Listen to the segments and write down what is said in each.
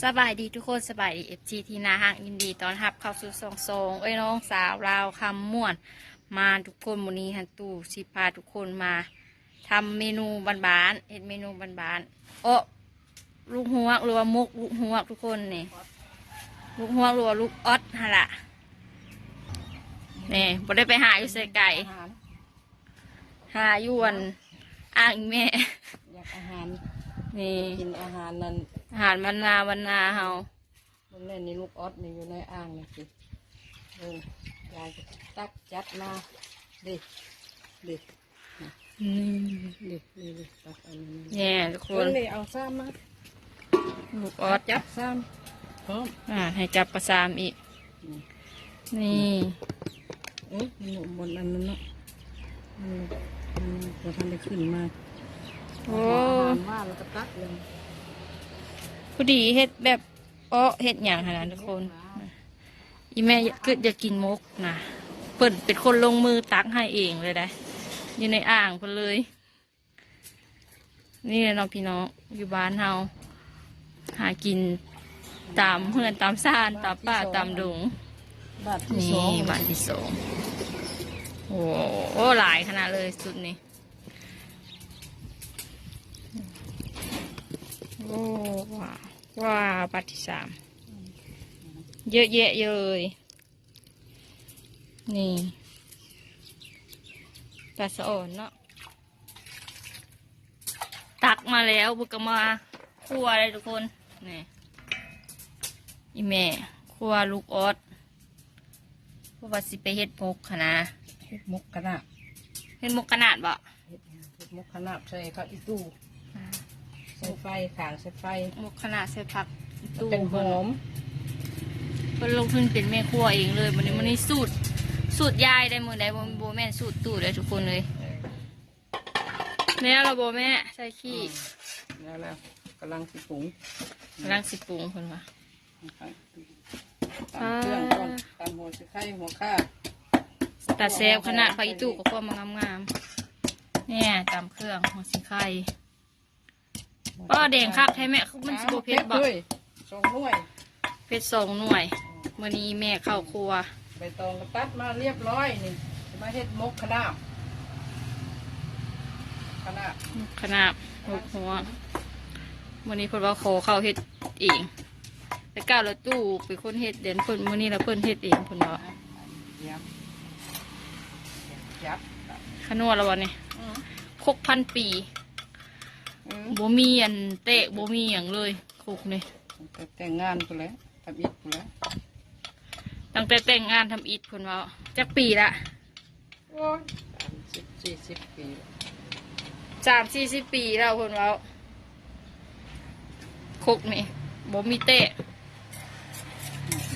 ສະບາຍດີທຸກຄົນ ສະບາຍດີ ເອັຟຊີ ທີ່ໜ້າຮັກ ຍິນດີຕ້ອນຮັບເຂົ້າສູ່ຊ່ອງສອງເອື້ອຍນ້ອງສາວລາວຄຳມ່ວນ ມາທຸກຄົນ. ມື້ນີ້ຫັ້ນຕູ້ຊິພາທຸກຄົນມາທຳເມນູບ້ານໆ ເຮັດເມນູບ້ານໆ ເອາະລູກຮວກ ຫຼືວ່າໝົກລູກຮວກທຸກຄົນ. ນີ້ລູກຮວກ ຫຼືວ່າລູກອອດຫັ້ນລະ. ນີ້ບໍ່ໄດ້ໄປຫາຢູ່ໃສໄກ ຫາຢູ່ອັນອ່າງແມ່ ຢາກອາຫານ ນີ້ ກິນອາຫານນັ້ນ ອາຫານບ້ານນາ ບ້ານນາເຮົາ. ເບິ່ງແນ່ ນີ້ລູກອອດນີ້ຢູ່ໃນອ່າງນີ້ຊິ ເບິ່ງ ຍາຍກໍຕັກຈັດມາ ເດ້ ເດ້ ອືມ ເດ້ ເດ້ ຕັກອັນນີ້ ແນ່ທຸກຄົນ ເບິ່ງນີ້ ເອົາຊາມມາ ລູກອອດ ຈັບຊາມພ້ອມ ອ່າ ໃຫ້ຈັບກະຊາມອີກ ອືມ ນີ້ ເອີ ມັນບໍ່ອັນນັ້ນເນາະ ມັນ ມັນບໍ່ທັນໄດ້ຂຶ້ນມາ ໂອ້ ເອົາຫົວອາຫານມາແລ້ວກໍຕັກເລີຍ ພໍດີເຮັດແບບ ເອາະເຮັດຫຍັງຫັ້ນນະທຸກຄົນ. ອີ່ແມ່ກຶດຢາກກິນໝົກນະ ເພິ່ນເປັນຄົນລົງມືຕັກໃຫ້ເອງເລີຍໄດ໋ ຢູ່ໃນອ່າງເພິ່ນເລີຍ. ນີ້ແຫຼະເນາະພີ່ນ້ອງ ຢູ່ບ້ານເຮົາ ຫາກິນຕາມເຮືອນຕາມຊານ ຕາມປ່າຕາມດົງ. ບາດທີສອງ ນີ້ບາດທີສອງ. ໂອ້ ໂອ້ ຫຼາຍຂະໜາດເລີຍຊຸດນີ້. ໂອ້ ວ້າວ ວ້າວ ບາດທີສາມ ເຍອະແຍະເລີຍ. ນີ້ ປາສະອອນເນາະ ຕັກມາແລ້ວ ເພິ່ນກໍມາຂົ້ວເດ້ທຸກຄົນ. ນີ້ ອີ່ແມ່ຂົ້ວລູກອອດ ເພາະວ່າຊິໄປເຮັດໝົກຫັ້ນນະ ເຮັດໝົກຂະໜາດ ເຮັດໝົກຂະໜາດບໍ? ເຮັດ ເຮັດໝົກຂະໜາດໃສ່ຜັກອີ່ຕູ່ ອ່າ ໃສ່ໄຟ ຂາງໃສ່ໄຟ ໝົກຂະໜາດໃສ່ຜັກອີ່ຕູ່ ແປ້ງຫອມ ເພິ່ນລົງທຶນເປັນແມ່ຄົວເອງເລີຍ. ມື້ນີ້ ເອີ ມື້ນີ້ສູດ ສູດຍາຍໄດ໋ ມື້ໃດບໍ່ ບໍ່ແມ່ນສູດຕູ້ໄດ໋ທຸກຄົນເອີຍ. ເອີ ແລ້ວລະບໍ່ແມ່ ໃສ່ຂີ້? ອືມ ແລ້ວ ແລ້ວ ກຳລັງຊິປຸງ ກຳລັງຊິປຸງເພິ່ນວ່າ. ຕຳເຄື່ອງກ່ອນ ອ່າ ຕຳຫົວຊິໄຄ ຫົວຂ່າ ຕາແຊບຂະໜາດ ຜັກອີ່ຕູ່ກໍຄວບມາງາມໆ. ແນ່ ຕຳເຄື່ອງ ຫົວຊິໄຄ ປ້າ ແດງຄັກແທ້ແມ່ ມັນຊິບໍ່ເຜັດບໍ? ເຜັດເລີຍ ສອງໜ່ວຍ ເຜັດສອງໜ່ວຍ. ອືມ ມື້ນີ້ແມ່ເຂົ້າຄົວ ໃບຕອງກໍຕັດມາລຽບຮ້ອຍ ນີ້ຊິມາເຮັດໝົກຂະໜາດ ຂະໜາດ ໝົກຂະໜາດ ໝົກຫົວ. ມື້ນີ້ເພິ່ນວ່າຂໍເຂົ້າເຮັດເອງ ແຕ່ເກົ່າລະຕູ້ເປັນຄົນເຮັດ ເດນເພິ່ນ ມື້ນີ້ລະເພິ່ນເຮັດເອງເພິ່ນວ່າ. ຂະນົວລະບໍ່ນີ້? ອືມ ຄົກພັນປີ. ອືມ ບໍ່ມີອັນແຕກ ບໍ່ມີຫຍັງເລີຍ ຄົກນີ້ ຕັ້ງແຕ່ແຕ່ງງານພຸ້ນແຫຼະ ທຳອິດພຸ້ນແຫຼະ ຕັ້ງແຕ່ແຕ່ງງານທຳອິດເພິ່ນເວົ້າ. ຈັກປີລະ? ໂອ້ຍ ສາມສິບ ສີ່ສິບປີ ສາມສີ່ສິບປີແລ້ວເພິ່ນເວົ້າ ຄົກນີ້ບໍ່ມີແຕກ.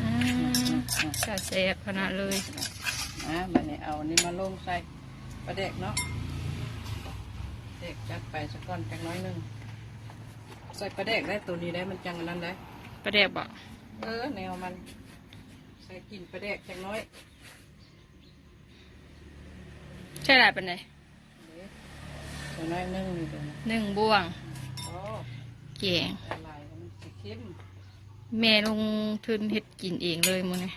ອືມ ຕາແຊບຂະໜາດເລີຍ. ອ່າ ບາດນີ້ເອົາອັນນີ້ມາລົງໃສ່ປາແດກເນາະ ປາແດກຈັດໄປສາກ່ອນຈັກໜ້ອຍໜຶ່ງ. ໃສ່ປາແດກໄດ້ ໂຕນີ້ໄດ້ ມັນຈັ່ງອັນນັ້ນໄດ້. ປາແດກບໍ? ເອີ ແນວມັນ ໃສ່ກິ່ນປາແດກຈັກໜ້ອຍ. ໃສ່ຫຼາຍປານໃດ? ໜ້ອຍໜຶ່ງນີ້ ໜຶ່ງບ່ວງ. ອໍ ແກງ ຫຼາຍມັນຊິເຄັມ. ແມ່ລົງທຶນເຮັດກິນເອງເລີຍມື້ນີ້.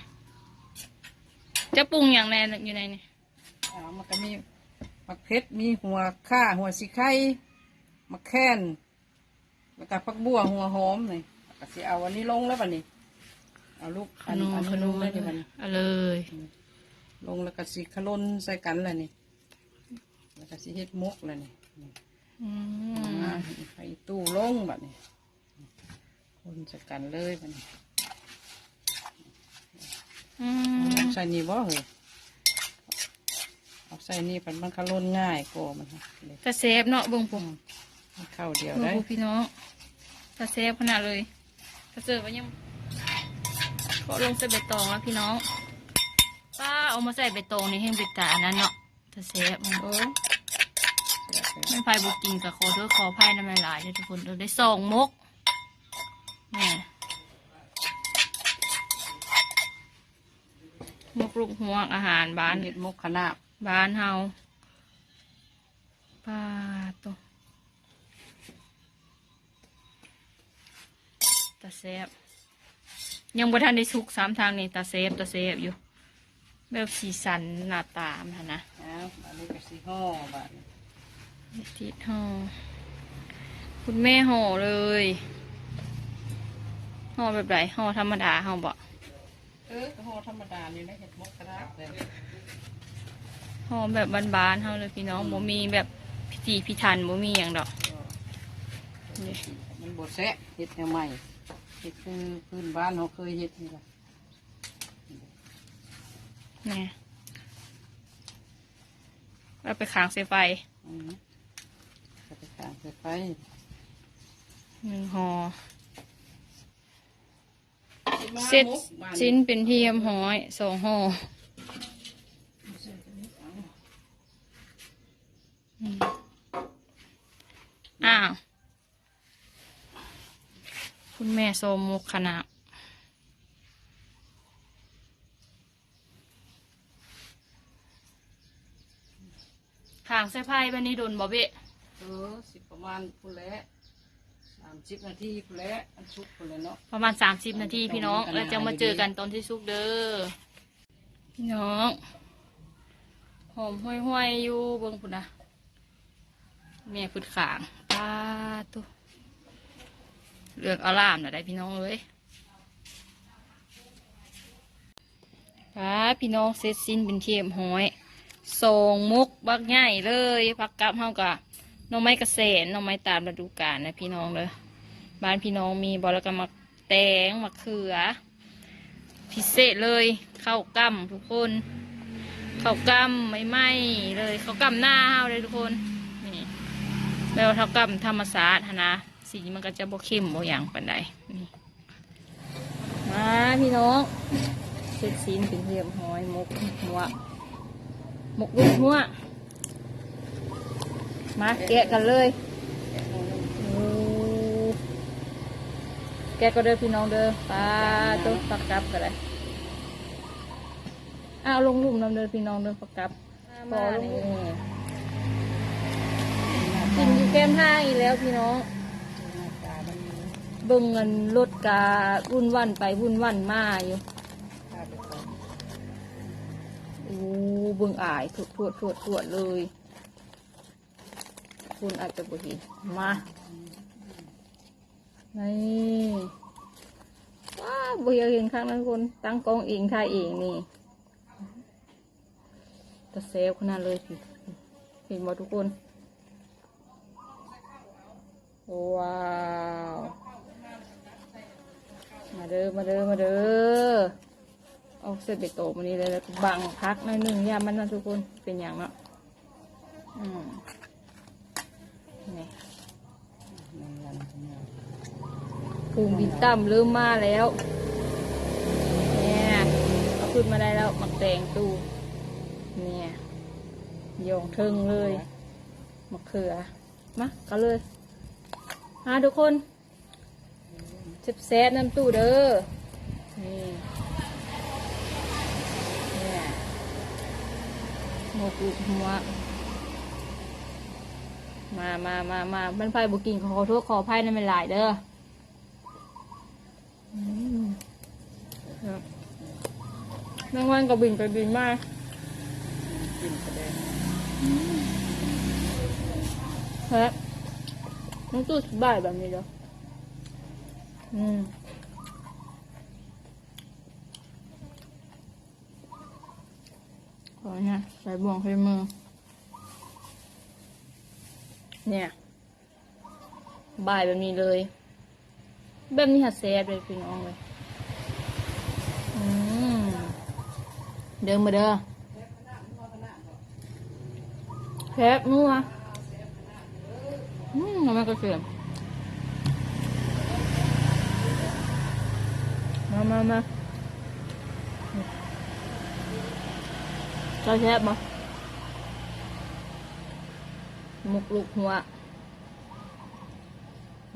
ຈະປຸງຫຍັງແດ່ຢູ່ໃນນີ້? ອ່າ ມັນກໍມີໝາກເຜັດ ມີຫົວຂ່າ ຫົວສີໄຄ ໝາກແຄນ ແລ້ວກໍຜັກບົ່ວ ຫົວຫອມນີ້ ແລ້ວກໍຊິເອົາອັນນີ້ລົງແລ້ວບັດນີ້ ເອົາລູກ ຂະໜູ ອັນ ອັນນີ້ລົງແລ້ວນີ້ບັດນີ້ ເອົາເລີຍ ອືມ ລົງແລ້ວກໍຊິຂະຫຼົ່ນໃສ່ກັນແລ້ວນີ້ ແລ້ວກໍຊິເຮັດໝົກແລ້ວນີ້. ອືມ ອ່າ ໃສ່ຕູ້ລົງບັດນີ້ ຄົນໃສ່ກັນເລີຍບັດນີ້. ອືມ ເອົາໃສ່ນີ້ບໍ່ເຮີ້ຍ? ເອົາໃສ່ນີ້ ມັນຂະຫຼົ່ນງ່າຍກວ່າ ມັນ ຕາແຊບເນາະ. ເບິ່ງພຸ້ນ ອືມ ເຂົ້າດຽວໄດ້ ເບິ່ງພຸ້ນພີ່ນ້ອງ ຕາແຊບຂະໜາດເລີຍ. ຕາເຊີວ່າຍັງ ເຄາະລົງໃສ່ໃບຕອງແລ້ວພີ່ນ້ອງ. ປ້າ ເອົາມາໃສ່ໃບຕອງນີ້ແຮ່ງເປັນຕາອັນນັ້ນເນາະ. ຕາແຊບ ເອີ ແຊບເລີຍ. ແມ່ນໃຜບໍ່ກິນກໍຂໍໂທດຂໍອະໄພນຳຫຼາຍໆເດີທຸກຄົນເດີ. ໄດ້ສອງໝົກ ແມ່ ໝົກລູກຮວກ ອາຫານບ້ານ ເຮັດໝົກຂະໜາດ ບ້ານເຮົາ. ປາໂຕ ຕາ ແຊບ ຍັງບໍ່ທັນໄດ້ສຸກຊ້ຳ ທາງນີ້ຕາແຊບ ຕາແຊບຢູ່ ແບບສີສັນໜ້າຕາມັນຫັ້ນນະ. ອ້າວ ອັນນີ້ກໍຊິຫໍ່ບາດນີ້ ຕິດຫໍ່ ຄຸນແມ່ຫໍ່ເລີຍ. ຫໍ່ແບບໃດ? ຫໍ່ທຳມະດາເຮົາບໍ? ເອີ ກໍຫໍ່ທຳມະດານີ້ແຫຼະ ເຮັດໝົກກະທະເລີຍ ຫໍ່ແບບບ້ານໆເຮົາເລີຍພີ່ນ້ອງ. ອືມ ບໍ່ມີແບບພິຖີພິຖັນ ບໍ່ມີຫຍັງດອກ. ເອີ ນີ້ ມັນບໍ່ແຊບ ເຮັດແນວໃໝ່ ເຮັດຄືພື້ນບ້ານເຮົາເຄີຍເຮັດນີ້ລະ. ນີ້ ເອົາໄປຄ້າງໃສ່ໄຟ. ອືມ ເອົາໄປຄ້າງໃສ່ໄຟ ໜຶ່ງຫໍ່. ເສັດສິ້ນເປັນທີ່ຮຽບຮ້ອຍ ສອງຫໍ່. ອືມ ອ້າວ ຄຸນແມ່ຊອມໝົກຂະໜາດ. ຂ້າງໃສ່ໄຟບາດນີ້ດົນບໍ່ເບ້? ເອີ ຊິປະມານພຸ້ນແຫຼະ ສາມສິບນາທີພຸ້ນແຫຼະ ອັນສຸກພຸ້ນແຫຼະເນາະ ປະມານສາມສິບນາທີພີ່ນ້ອງ. ແລ້ວຈັ່ງມາເຈີກັນຕອນທີ່ສຸກເດີພີ່ນ້ອງ. ຫອມຫວຍໆຢູ່ ເບິ່ງພຸ້ນນະ ແມ່ເພິ່ນຂ້າງ ປາໂທ້ ເຫຼືອງອາລາມລະໄດ໋ພີ່ນ້ອງເອີຍ. ປາ ພີ່ນ້ອງ ເສັດສິ້ນເປັນທີ່ຮຽບຮ້ອຍ ສອງໝົກບັກໃຫຍ່ເລີຍ. ຜັກກັບເຮົາກະໜໍ່ໄມ້ກະແສນ ໜໍ່ໄມ້ຕາມລະດູການນະພີ່ນ້ອງເດີ. ບ້ານພີ່ນ້ອງມີບໍ່? ແລ້ວກະໝາກແຕງ ໝາກເຂືອ ພິເສດເລີຍ ເຂົ້າກ້ຳທຸກຄົນ ເຂົ້າກ້ຳໃໝ່ໆເລີຍ ເຂົ້າກ້ຳນາເຮົາເລີຍທຸກຄົນ. ນີ້ ແບບວ່າເຂົ້າກ້ຳທຳມະຊາດຫັ້ນນະ ສີມັນກໍຈະບໍ່ເຂັ້ມບໍ່ຫຍັງປານໃດ. ນີ້ ມາພີ່ນ້ອງ ເສັດສິ້ນເປັນທີ່ຮຽບຮ້ອຍ ໝົກຫົວ ໝົກລູກຫົວ. ມາແກະກັນເລີຍ ໂອ້ ແກະກໍເດີພີ່ນ້ອງເດີ. ປາໂທ້ ຜັກກັບກໍໄດ້ ເອົາລົງລຸ່ມນຳເດີພີ່ນ້ອງເດີ ຜັກກັບ. ມາ ມາ ພໍລົງ ນີ້ ກິນຢູ່ແຄມທາງອີກແລ້ວພີ່ນ້ອງ. ເບິ່ງອັນລົດກະວຸ່ນວັ່ນໄປວຸ່ນວັ່ນມາຢູ່. ໂອ້ ເບິ່ງອາຍ ທວດໆໆໆເລີຍ. ຄົນອາດຈະບໍ່ເຫັນ ມາ ນີ້ ວ້າວ ບໍ່ຢາກເຫັນຄັກນະທຸກຄົນ ຕັ້ງກ້ອງເອງ ຖ່າຍເອງນີ້. ຕາແຊບຂະໜາດເລີຍ ເຫັນບໍ່ທຸກຄົນ? ວ້າວ ມາເດີ ມາເດີ ມາເດີ. ເອົາໃສ່ໃບຕອງມື້ນີ້ເລີຍ ແລ້ວກໍບັງຜັກໜ້ອຍໜຶ່ງ ຢ້ານມັນນະທຸກຄົນ ເປັນຫຍັງເນາະ. ອືມ ນີ້ ພູມບິນຕ່ຳເລີ່ມມາແລ້ວ. ນີ້ ເອົາຂຶ້ນມາໄດ້ແລ້ວ ໝາກແຕງຕູ້ ນີ້ ຢອງເທິງເລີຍ ໝາກເຂືອ. ມາ ເອົາເລີຍ ມາທຸກຄົນ ແຊບໆນຳຕູ້ເດີ. ນີ້ ນີ້ ໝົກລູກຫົວ. ມາ ມາ ມາ ມາ ມັນໃຜບໍ່ກິນ ຂໍໂທດຂໍອະໄພນຳຫຼາຍໆເດີ. ອືມ ແມງວັນກໍບິນໄປບິນມາ ກິນກະໄດ້. ອືມ ແຊບ ມັນຄືສະບາຍແບບນີ້ເດີ. ອືມ ຂໍນະ ໃສ່ບ່ວງໃສ່ມື ນີ້ ບາຍແບບນີ້ເລີຍ ແບບນີ້ຫາແຊບເລີຍພີ່ນ້ອງເອີຍ. ອືມ ເດີມາເດີ ແຊບນົວ. ອືມ ແລ້ວມັນກໍເສຍ ມາ ມາ ມາ ເຈົ້າແຊບບໍ່? ໝົກລູກຫົວ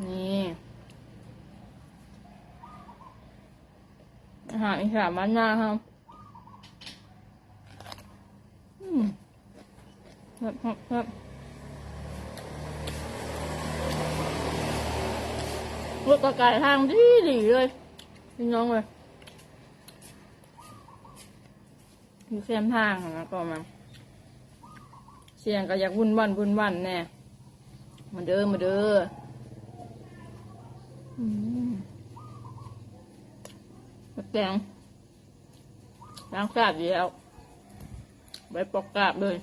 ນີ້ ອາຫານອີສານບ້ານນາເຮົາ. ອືມ ແຊບ ແຊບ ແຊບ. ລົດກໍໄກ ທາງດີໆເລີຍ ພີ່ນ້ອງເອີຍ. ຢູ່ແຄມທາງຫັ້ນນະ ກໍມາ ສຽງກໍຢາກວຸ່ນວັ່ນວຸ່ນວັ່ນແດ່. ມາເດີ ມາເດີ. ອືມ ໝາກແຕງ ລ້າງສະອາດດີແລ້ວ ໄວ້ປອກກາບເລີຍ.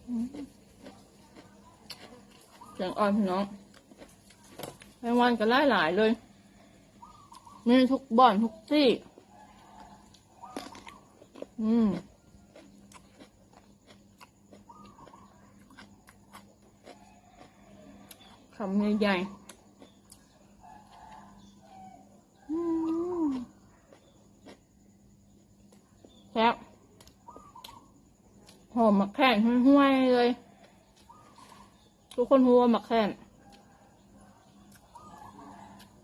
ອືມ ແຕງອ່ອນພີ່ນ້ອງ ແມງວັນກໍຫຼາຍໆເລີຍ ມີທຸກບ່ອນທຸກທີ່. ອືມ ຄຳໃຫຍ່ໆ. ອືມ ແຊບ ຫອມໝາກແຂ້ນຫ້ວຍໆເລີຍ. ທຸກຄົນຮູ້ວ່າໝາກແຂ້ນ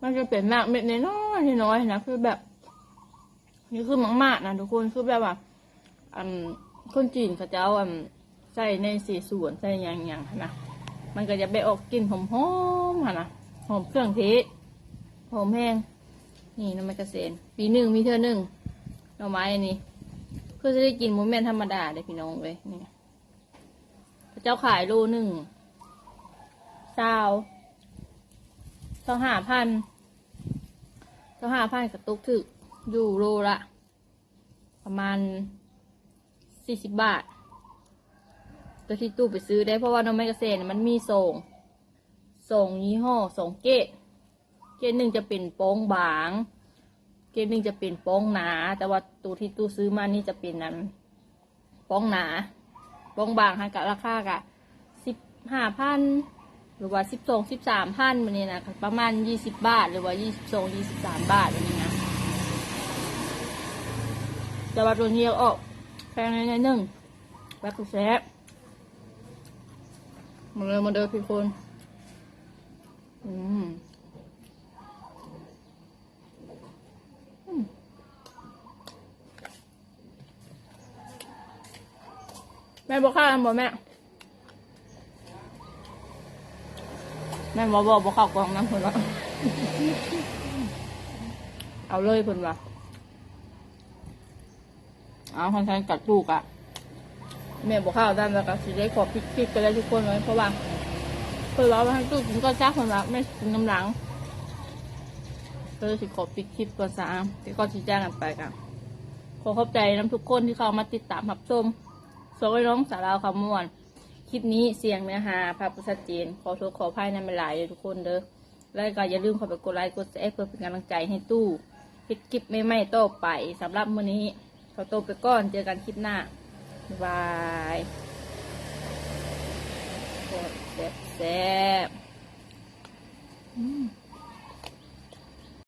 ມັນຈະເປັນໝາກເມັດນ້ອຍໆ ນ້ອຍໆນະ ຄືແບບ ນີ້ຄືໝາກມາດນະທຸກຄົນ ຄືແບບວ່າ ອັນ ຄົນຈີນເຂົາເຈົ້າ ອັນ ໃສ່ໃນເສສວນ ໃສ່ຫຍັງໆຫັ້ນນະ ມັນກໍຈະໄປອອກກິ່ນຫອມໆຫັ້ນນະ ຫອມເຄື່ອງເທດ ຫອມແຮງ. ນີ້ໜໍ່ໄມ້ກະເສນ ປີໜຶ່ງມີເທື່ອໜຶ່ງ ໜໍ່ໄມ້ອັນນີ້ ເພື່ອຊິໄດ້ກິນ ບໍ່ແມ່ນທຳມະດາເດ້ພີ່ນ້ອງເອີຍ. ນີ້ ເຂົາເຈົ້າຂາຍໂລໜຶ່ງ ຊາວ ຊາວຫ້າພັນ ຊາວຫ້າພັນ ກໍຕົກຖືກຢູ່ໂລລະປະມານສີ່ສິບບາດ ໂຕທີ່ຕູ້ໄປຊື້ໄດ້ ເພາະວ່າໜໍ່ໄມ້ກະເສນມັນມີສອງ ສອງຍີ່ຫໍ້ ສອງເກດ. ເກດໜຶ່ງຈະເປັນປອງບາງ ເກດໜຶ່ງຈະເປັນປອງໜາ ແຕ່ວ່າໂຕທີ່ຕູ້ຊື້ມານີ້ຈະເປັນອັນປອງໜາ ປອງບາງຫັ້ນກະລາຄາກະສິບຫ້າພັນ ຫຼືວ່າສິບສອງ ສິບສາມພັນ ແບບນີ້ນະ ປະມານຍີ່ສິບບາດ ຫຼືວ່າຍີ່ສິບສອງ ຍີ່ສິບສາມບາດແບບນີ້ນະ ແຕ່ວ່າໂຕນີ້ອອກແພງໜ້ອຍໜຶ່ງ ແຕ່ກໍແຊບ. ມາເດີ ມາເດີທຸກຄົນ. ອືມ ອືມ ແມ່ບໍ່ເຂົ້າແມ່ນບໍ່ແມ່? ແມ່ນບໍ່ ບໍ່ ບໍ່ເຂົ້າກ່ອງນຳເພິ່ນວ່າ ເອົາເລີຍເພິ່ນວ່າ. ເອົາ ຄັນຊັ້ນກະຕູ້ກະ ແມ່ບໍ່ເຂົ້ານຳ ແລ້ວກະຊິໄດ້ຂໍປິດຄລິບໄປແລ້ວທຸກຄົນເອີຍ ເພາະວ່າເພິ່ນວ່າໃຫ້ຕູ້ກິນກ່ອນຊະ ເພິ່ນວ່າແມ່ຊິກິນນຳຫຼັງ ກໍເລີຍຊິຂໍປິດຄລິບກ່ອນຊະ. ແຕ່ກ່ອນຊິຈາກກັນໄປກະ ຂໍຂອບໃຈນຳທຸກຄົນທີ່ເຂົ້າມາຕິດຕາມຮັບຊົມຊ່ອງອ້າຍນ້ອງສາວລາວຄຳມ່ວນ. ຄລິບນີ້ສຽງເນື້ອຫາພາບບໍ່ຊັດເຈນ ຂໍໂທດຂໍອະໄພນຳຫຼາຍໆເດີທຸກຄົນເດີ. ແລ້ວກໍຢ່າລືມເຂົ້າໄປກົດໄລກົດແຊເພື່ອເປັນກຳລັງໃຈໃຫ້ຕູ້ເຮັດຄລິບໃໝ່ໆຕໍ່ໄປ. ສຳລັບມື້ນີ້ຂໍຕົວໄປກ່ອນ ເຈີກັນຄລິບໜ້າ ບາຍບາຍ. ແຊບໆ.